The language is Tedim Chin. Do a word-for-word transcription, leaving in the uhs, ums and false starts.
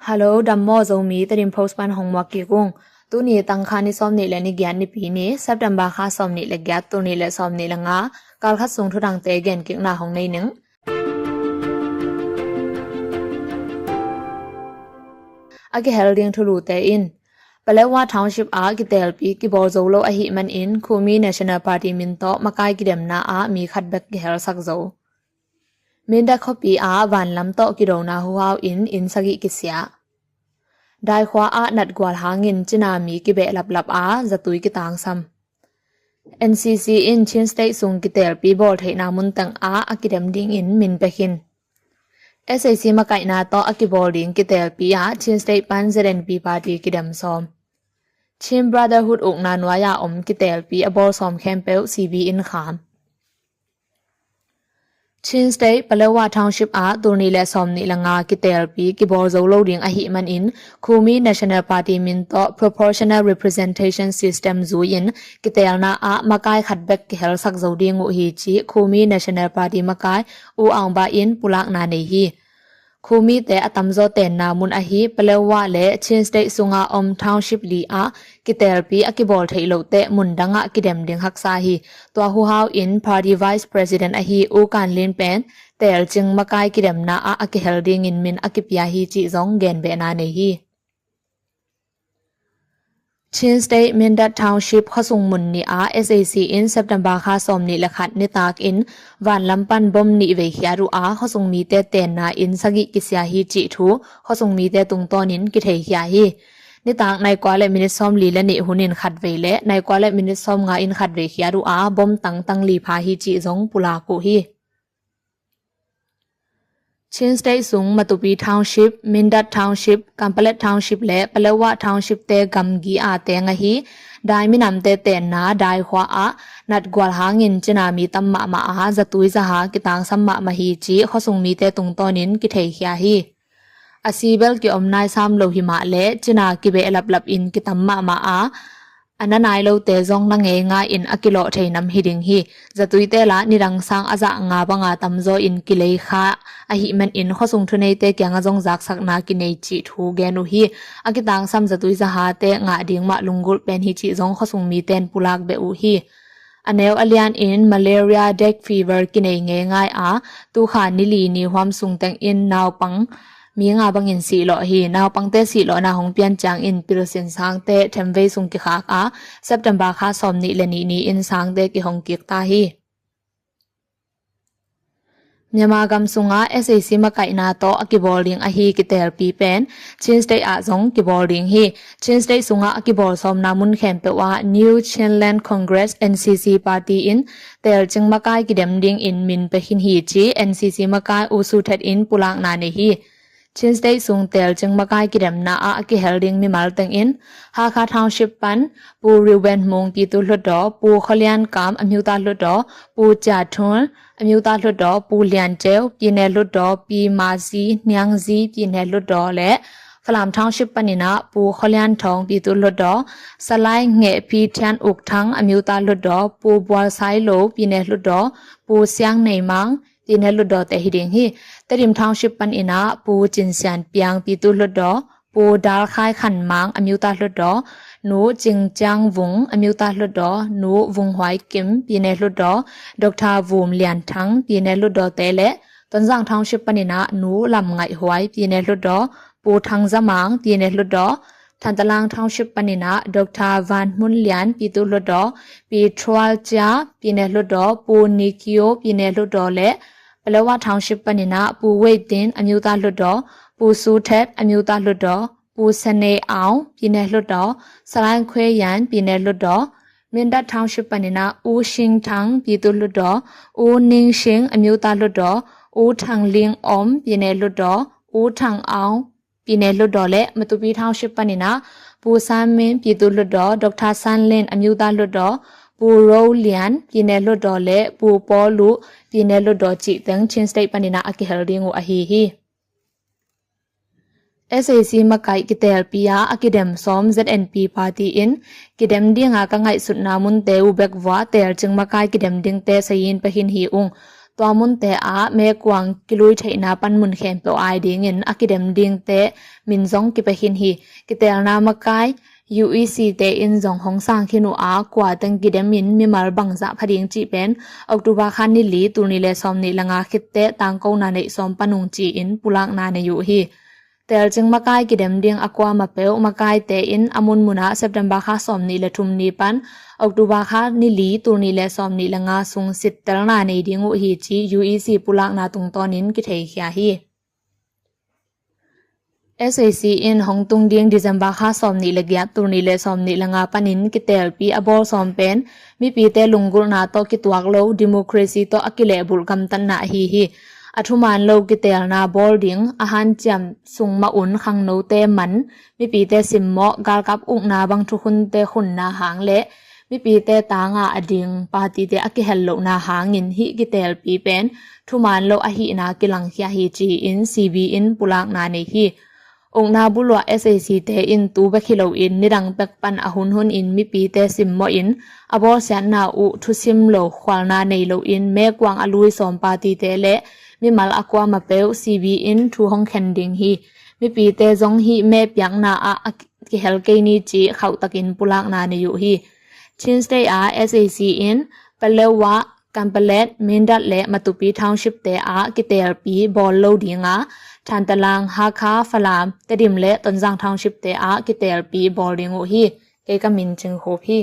Hello, dam maw Zomi, Tedim Post pan hong muak kik ung. Tuni tangkha ni sawmnih le ni giat, Nipi ni, September kha sawmnih le giat, tul nih le sawmnih le nga, kalkhat sung thudangte genkikna hong nei ning. A kihel ding thulute in, Paletwa Township ah kiteelpi kibawl zo lo ahih manin Khumi National Party min tawh makai kidemna ah mi khat bek kihelsak zo. Mindat khuapi ah vanlam tawh kidona huhau in inn sagih kisia. Daikhua ah natgual hangin Cina mi kibehlaplap a zatui kitangsam. N C C in Chin State sung kiteelpi bawltheihna mun teng ah a kidem dingin min pia khin. S A C makaihna tawh a kibawl ding kiteelpi ah Chin State pan Z N P party kidem sawm. Chin Brotherhood ukna nuai-a om kiteelpi a bawl sawm khempeuh C B in kham. Chin State Paletwa Township ah tul nih le sawmnih le nga kiteelpi kibawl zo lo ding ahih manin Khumi National Party min tawh proportional representation system zui-in kiteelna ah makai khat bek kihelsak zo ding uh hi, ci Khumi National Party makai U Aung Ba in pulakna nei hi. Khumite a tamzaw tenna mun ahi Paletwa le Chin State sunga om township li ah kiteelpi a kibawl theih lohteh mun dangah kidem ding haksa hi. Tua huhau in party vice president ahi U Kan Lin pen teelcing makai kidemna ah a kihel dingin min a kipia hi, cih zong genbehna nei hi. Chin State Mindat Township khuasung mun nih ah S A C in September kha sawmnih le khat nitakin vanlam pan bom nih vei khiat uh a khuasung mite tenna inn sagih kisia hi, cih thu khuasung mite tungtawnin kitheikhia hi. Nitak nai kua le minit sawmli le nih hunin khat vei le nai kua le minit sawmnga in khat vei khiat uh a bom tangtang li pha hi, cih zong pulak uh hi. Chin State sung Matupi Township, Mindat Township, Kanpetlet Township le Paletwa Township te gamgi a teng ahi dai minamte tenna daikhua ah natgual hangin Cina mi tam mahmah a zatui zaha kitangsam mahmah hi, ci khuasung mite tungtawnin kitheikhia hi. A sibel kiom nai sam lo himah le Cina kibehlaplap in kitam mahmah a, a na nai lote zong na ngeingai in a kilawh thei nam hi ding hi. Zatuite lah nidang sang a zah nga banga tamzaw in kileikha ahih manin khuasung thuneite kiangah zong zaksakna kinei cih thu gen uh hi. A kitangsam zatui zahate ngah ding mah lunggulh pen hi, cih zong khuasung miten pulak beh uh hi. A neu a lianin malaria, dengue fever kinei ngeingai a, tukha ni li ni huam sung tengin naupang mi nga bangin sihlawh hi. Naupangte sihlawhna hong pian ciangin pilsin sangte themvei sung kikhak a, September kha sawmnih le nih ni-in sangte kihong kik ta hi. Myanmar gam sungah S A C makaihna tawh a kibawl ding ahi kiteelpi pen Chin State ah zong kibawl ding hi. Chin State sungah a kibawl sawmna mun khempeuh ah New Chinland Congress, N C C party in teelcing makai kidem dingin min pia khin hi, ci N C C makai U Su Thet in pulakna nei hi. Chin State sung teelcing makai kidemna ah a kihel ding mimal tengin Hakha Township pan Pu Reuben Hmung, Pitu Hlutdaw, Pu Khaw Lian Kam, Amyotha Hlutdaw, Pu Cia Thun, Amyotha Hlutdaw, Pu Lian Ceu, Pyine Hlutdaw, Pi Ma Zi, Hniang Zi, Pyine Hlutdaw le Falam Township paninah Pu Khaw Lian Thawng, Pitu Hlutdaw, Salai Ngeh Pi Thian Uk Thang, Amyotha Hlutdaw, Pu Bual Sai Lo, Pyine Hlutdaw, Pu Siang Nei Mang, Pyine Hlutdaw te hi ding hi. Tedim Township paninah Pu Cin Sian Piang, Pitu Hlutdaw, Pu Dal Khai Khan Mang, Amyotha Hlutdaw, Nu Cing Ciang Vung, Amyotha Hlutdaw, Nu Vung Huai Kim, Pyine Hlutdaw, Doctor Vum Lian Thang, Pyine Hlutdaw te le Tonzang Township paninah Nu Lam Ngaih Huai, Pyine Hlutdaw, Pu Thang Za Mang, Pyine Hlutdaw, Thantalang Township paninah Doctor Van Hmun Lian, Pitu Hlutdaw, Pi Thual Cia, Pyine Hlutdaw, Pu Nikio, Pyine Hlutdaw le Paletwa Township paninah Pu Wei Tin, Amyotha Hlutdaw, Pu Su Thet, Amyotha Hlutdaw, Pu Sene Aung, Pyine Hlutdaw, Salan Khwe Yan, Pyine Hlutdaw, Mindat Township paninah U Shing Thang, Pitu Hlutdaw, U Ning Shing, Amyotha Hlutdaw, U Thang Ling Om, Pyine Hlutdaw, U Thang Aung, Pyine Hlutdaw le Matupi Township paninah Pu San Min, Pitu Hlutdaw, Doctor San Lin, Amyotha Hlutdaw, Pu Ro Lian, Pyine Hlutdaw le Pu Paw Lu, Pyine Hlutdaw cih teng Chin State paninah a kihel ding uh ahi hi. S A C makaih kiteelpi ah a kidem sawm Z N P party in kidem dinga ka ngaihsutna munte uh bek vua teelcing makai kidem dingte sayin pahin hi ung. Tua munte ah mekuang kilui theihna panmun khempeuh ai dingin a kidem dingte min zong kipia khin hi. Kiteelna makai U E C te in zong hong sang khin uh a, kua teng kidem in mimal bangzah pha ding cih pen October kha ni li, tul nih le sawm nih le nga khit teh tangkona neih sawm pan ung ci-in pulakna nei uh hi. Teelcing makai kidem ding a kuama peuh makaite in a munmun ah September kha sawm nih le thum ni pan October kha ni li, tul nih le sawm nih le nga sung sittelna nei ding uh hi ci U E C pulakna tungtawnin kitheikhia hi. S A C in hong tung ding December kha sawm nih le giat, tul nih le sawm nih le nga panin kiteelpi a bawl sawm pen mipite lunggulhna tawh kituak lo, democracy tawh a kilehbulh gamtatna ahi hi. A thuman lo kiteelna bawl ding a hanciam sung mah un khangnote man, mipite simmawh, galkap ukna bang thukhunte khunna hang le mipite tanga a ding partyte a kihel lohna hangin hih kiteelpi pen thuman lo ahihna kilangkhia hi ci-in C B in pulakna nei hi. Ukna buluah S A C te in tu bek hi loin nidang pek pan a hunhun in mipite simmawh in a bawlsiatna uh thusim lo khualna nei loin mekuang a lui sawm partyte le mimal a kuama peuh C B in thu hong khen ding hi. Mipite zong hih mehpiakna ah a kihel kei ni ci khauhtakin pulakna nei uh hi. Chin State ah S A C in Paletwa, Kanpetlet, Mindat le Matupi Township te ah kiteelpi bawl lo dinga, Thantlang, Hakha, Falam, Tedim le Tonzang Township te ah kiteelpi bawl ding uh hi. Kei ka min Cing Khup hi.